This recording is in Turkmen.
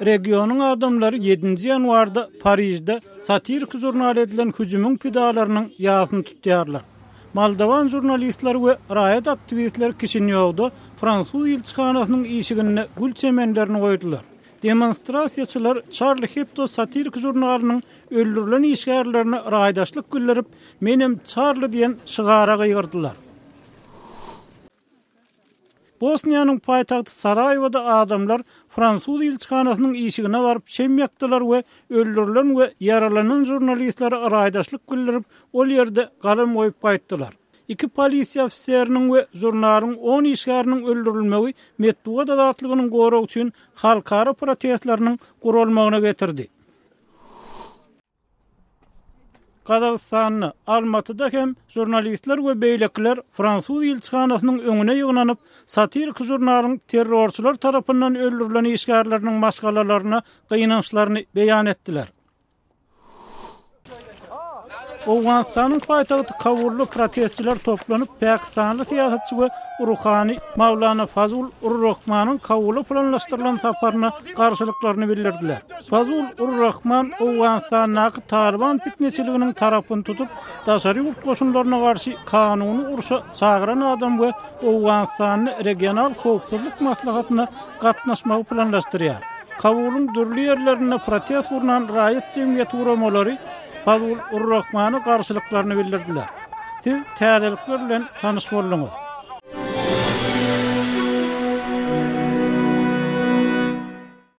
Regionyň adamlary ýedinji ýanwarda Parižde satiriki žurnala edilen hüjümiň pidalarynyň ýasyny tutýarlar. Moldowan žurnalistleri we raýat aktiwistleri Kişinýowda fransuz ilçihanasynyň işiginde gül çemenlerini goýdular. Demonstrasiýaçylar Çarli Hebdo satiriki žurnalynyň öldürilen işgärlerine raýdaşlyk bildirip, Menem Çarli diýen şygara gygyrdylar. Bosniýanyň paýtagty Saraýewoda adamlar fransuz ilçihanasynyň işigine baryp şem ýakdylar we öldürilen we ýaralanan žurnalistlere raýdaşlyk bildirip, ol ýerde galam goýup gaýtdylar. Iki polisiýa ofiseriniň we žurnalyň on işgäriniň öldürilmegi metbugat azatlygynyň goragy üçin halkara protestleriniň guralmagyna getirdi. Gazagystanda, Almatyda hem žurnalistler we beýlekiler fransuz ilçihanasynyň öňüne ýygnanyp, satiriki žurnalyň terrorçylar tarapyndan öldürilen işgärleriniň maşgalalaryna gynançlaryny beýan etdiler. Owganystanyň paýtagty Kabulda protestçiler toplanyp, pakistanly syýasatçy we ruhany Mawlana Fazul ur-Rahmanyň Kabula planlaşdyrylan saparyna garşylyklaryny bildirdiler. Fazul ur-Rahman Owganystandaky Talyban pitneçiliginiň tarapyny tutup, daşary ýurt goşunlaryna garşy kanuny urşa çagyran adam we Owganystanda regional howpsuzlyk maslahatyna gatnaşmagy planlaşdyrýar. Kabulyň dürli ýerlerinde protest gurnan raýat jemgyýeti guramalary Fazul ur-Rahmana garşylyklaryny bildirdiler. Siz täzelikler bilen tanyş bolduňyz.